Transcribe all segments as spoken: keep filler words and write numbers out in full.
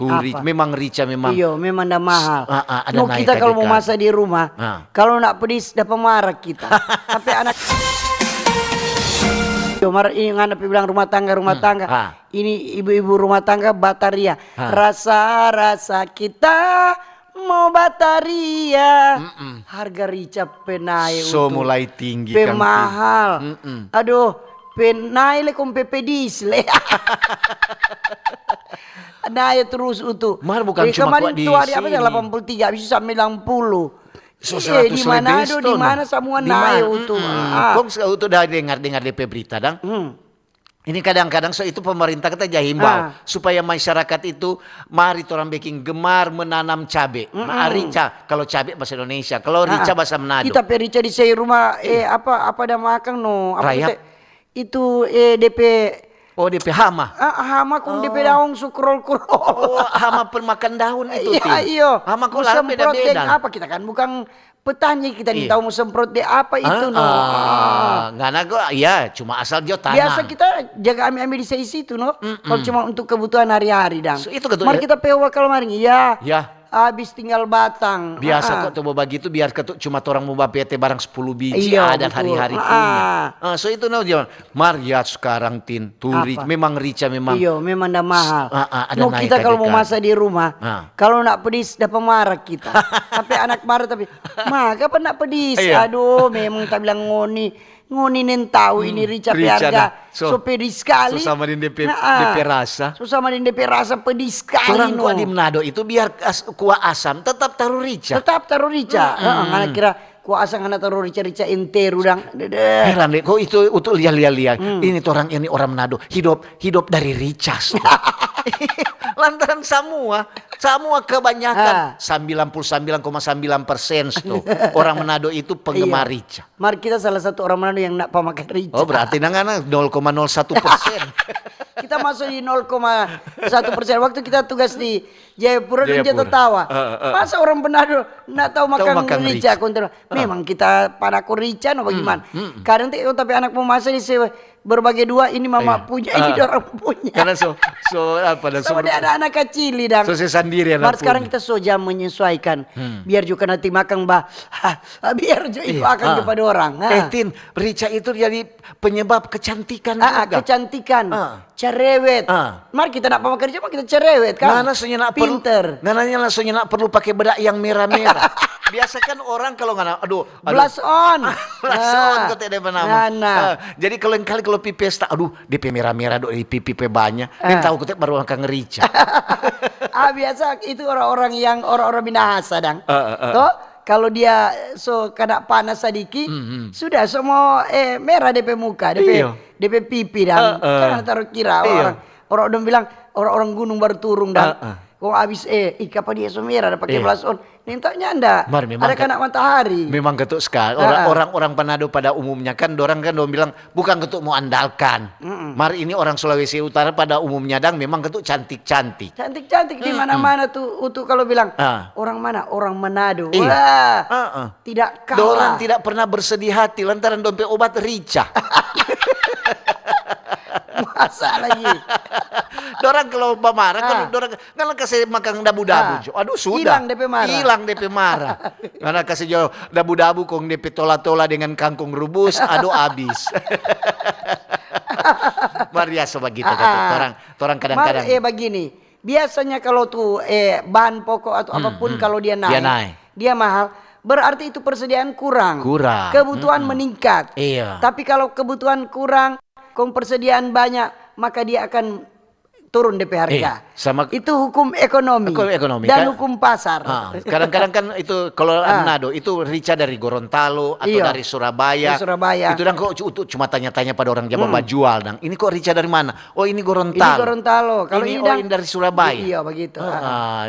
Turi, memang rica memang. Iyo, memang nda mahal. Ah, ah, ada. No, naik kita kalau mau masak di rumah, kalau nda pedis, dapa marah kita. Sampai anak Yo, mar ini ngana pe bilang rumah tangga, rumah tangga. Ini ibu-ibu rumah tangga bataria. Rasa-rasa kita mau bataria. Harga rica pe nae, so mulai tinggi, pe mahal. Aduh, pe nae le kong pe pedis le. Nae terus utu. Mar bukan cuma kemarin tu hari apa ya, delapan puluh tiga, habis sambilan puluh. So, iya, di Manado, di mana samua nae utu. Kong utu da dengar-dengar depe berita dang. Ini kadang-kadang so itu pemerintah kita ja himbau supaya masyarakat itu mari torang beking gemar menanam cabe. Rica, kalau cabe bahasa Indonesia, kalau rica bahasa Manado. Kita pe rica di sei rumah, eh, apa, apa da makang no? Apa rayap. Itu, eh, depe, oh, depe hama. Ah, hama kong depe daong su krol-krol. Oh, hama pemakan daun itu. Iya, iyo. Hama kong semprot deng apa, kita kan bukan petani, kita nih tahu mau semprot deng apa itu no. Ah, ngana go, iya, cuma asal jo tanam. Biasa kita jaga ami-ami di seisi itu no. Kalau cuma untuk kebutuhan hari-hari dang. So, itu ketu-, mar kita pe wakal maring, iya. Ya. Abis tinggal batang. Biasa kok tu bagitu, biar ketu cuma torang mo bapete barang sepuluh biji, iya, adat hari-hari punya. Ah, so itu no, mar ya sekarang, Tin, tu memang rica memang. Iyo, memang nda mahal. No, kita kalau mau masak di rumah, kalau nda pedis, dapa marah kita. Sampai anak marah, tapi, "Ma, kapa nda pedis?" Aduh, memang ta bilang ngoni. Ngoni neng tau ini rica pe harga so pedis skali. So sama deng depe, depe rasa. So sama deng depe rasa pedis skali no. Torang kwa di Manado itu biar kuah asam tetap taru rica. Tetap taru rica. Heeh, ngana kira kuah asam ngana taru rica-rica enteru dang. Heran deh, kok itu utu lia-lia-lia. Ini torang ini orang Manado hidup, hidup dari rica. Lantaran samua, samua kebanyakan, sembilan puluh sembilan koma sembilan persen tu orang Manado itu penggemar rica. Mar kita salah satu orang Manado yang nda pamakan rica. Oh, berarti nang ngana nol koma nol satu persen. Kita masuk di nol koma satu persen. Waktu kita tugas di Jayapura dong ja tatawa. Masa orang Manado nda tau makang rica, kong terus. Memang kita panaku rica no bagimana. Kadang te, tapi anak mo masa di se-, berbagai dua, ini mama punya, ini dorang punya. Karena so, so apa, so dia ada anak kacili dang. So se sandiri anak punya. Mar sekarang kita so ja menyesuaikan. Biar juga nanti makang ba, biar jo iko akang jo pa dorang. Eh, Tin, rica itu jadi penyebab kecantikan juga. Kecantikan. Cerewet. Mar kita nda pamakan rica, mar kita cerewet kan? Ngana so nyanda perlu, ngana nyanda so nyanda perlu pake bedak yang merah-merah. Biasa kan orang kalau ngana, aduh, blush on. Blush on kote depe nama. Jadi kalau yang kali kalau pi pesta, aduh, depe merah-merah do di pipi pe banya. Neng tau kote baru makang rica. Ah, biasa itu orang-orang yang, orang-orang minahasa dang. To, kalau dia so kena panas sadiki, sudah so mo, eh, merah depe muka, depe, depe pipi dang. Jangan taru kira orang, orang dong bilang orang-orang gunung baru turung dang. Kong abis, eh, ih, kapa dia so merah, ada pake blush on. Neng tau nyanda. Mar, memang ada kena matahari. Memang ketuk skali. Orang, orang, orang Manado pada umumnya kan, dorang kan dong bilang, bukan ketuk mo andalkan. Mar ini orang Sulawesi Utara pada umumnya dang memang ketuk cantik-cantik. Cantik-cantik di mana-mana tu, utu kalau bilang, orang mana? Orang Manado. Wah, tidak kalah. Dorang tidak pernah bersedih hati lantaran dong pe obat rica. Masa lagi? Dorang kalau bamarah, kalau dorang Ngana kase makang dabu-dabu jo. Aduh, sudah. Hilang depe marah. Hilang depe marah. Ngana kase jo dabu-dabu kong depe tola-tola dengan kangkung rubus, aduh, abis. Mar biasa bagitu kata torang, torang kadang-kadang. Mar, eh, bagini, biasanya kalau tu, eh, bahan pokok atau apapun kalau dia naik, dia mahal, berarti itu persediaan kurang. Kurang. Kebutuhan meningkat. Iya. Tapi kalau kebutuhan kurang, kong persediaan banyak, maka dia akan turun depe harga. Itu hukum ekonomi dan hukum pasar. Kadang-kadang kan itu kalau Manado itu rica dari Gorontalo atau dari Surabaya. Itu dang kok cu-, cuma tanya-tanya pada orang Jawa bajual dang. Ini kok rica dari mana? Oh, ini Gorontalo. Ini Gorontalo. Kalau ini, oh, ini dari Surabaya. Iya, begitu.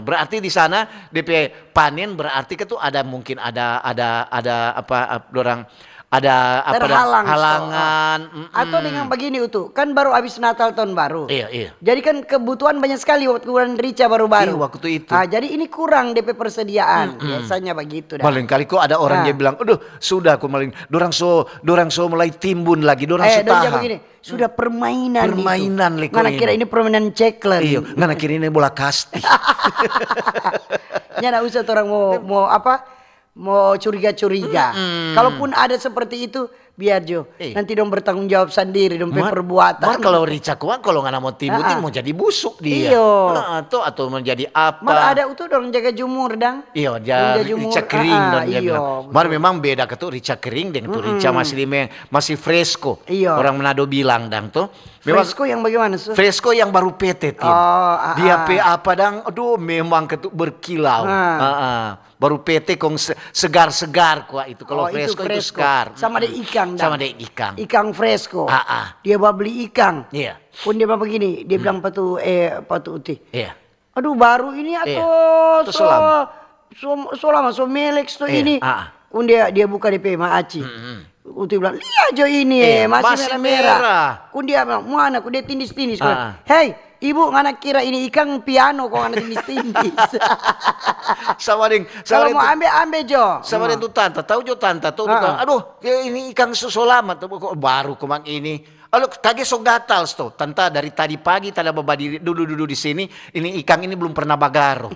Berarti di sana depe panen berarti kan tuh ada mungkin ada, ada, ada apa, ap-, dorang ada apa, ada Terhalang, halangan. Mm-mm. Atau dengan begini, Utu, kan baru habis Natal tahun baru. Iya, iya. Jadi kan kebutuhan banyak sekali waktu bulan rica baru-baru. Iya, waktu itu. Ah, jadi ini kurang D P persediaan. Biasanya begitu dah. Maling kali kok ada orang dia bilang, "Aduh, sudah aku maling. Dorang so, dorang so mulai timbun lagi, dorang Eh, so dong jago tahan." Gini, sudah permainan itu. Permainan leko Ngana ini. Kira ini permainan cekler. Iya, ngana kira ini bola kasti. Nyanda usah orang mau mau apa? Mau curiga-curiga. Kalaupun ada seperti itu, biar jo. Eh. Nanti dong bertanggung jawab sendiri dong pe Mar- perbuatan. Mar kalau rica kuang, kalau ngana mau timbun, Ah, ah. Mau jadi busuk dia. Iyo. Ah, atau atau mau jadi apa? Mar ada utu dong jaga jumur dang. Iyo, Dong jaga ja jumur. rica kering Ah, dong dia iyo, bilang. betul. Mar memang beda ke tu rica kering deng tu rica masih lime, masih fresko. Iyo. Orang Manado bilang dang tu. Memang Fresko yang bagaimana, Su? Fresko yang baru pete, Tin. Oh, ah, Dia ah. Pe apa dang, aduh, memang ketu berkilau. Ah. Ah, ah. Baru pete kong se- segar-segar kuah itu. Kalau Oh, itu fresko itu fresko. Segar. Sama ada ikang, dang. Sama ada ikang. Ikang fresko. Ah, ah. Dia ba beli ikang. Iya. Pun dia ba begini, dia bilang pa tu, eh, pa tu Uti. Iya. Aduh, baru ini Iya. atau Atau so, so lama. so, so lama, so melek so Iya, ini. ah. Pun dia, dia buka dia pe maaci. Mm-mm. Uti bilang, "Lia jo ini, Iya, eh, masih, masih merah-merah." merah. Pun dia bilang, "Mana?" Pun dia tindis-tindis. Ah. "Hei, ibu, ngana kira ini ikang piano kong ngana tindis-tindis." Sama deng, Kalau sama mau deng tu, ambe, ambe jo. sama deng tu tanta, tahu jo tanta tu, Ah. tukang, "Aduh, ya ini ikang so, so lama tu, kok baru komang ini." Aduh, kage so gatal sto. Tanta dari tadi pagi tada babadiri dudu-dudu di sini, ini ikang ini belum pernah bagaro.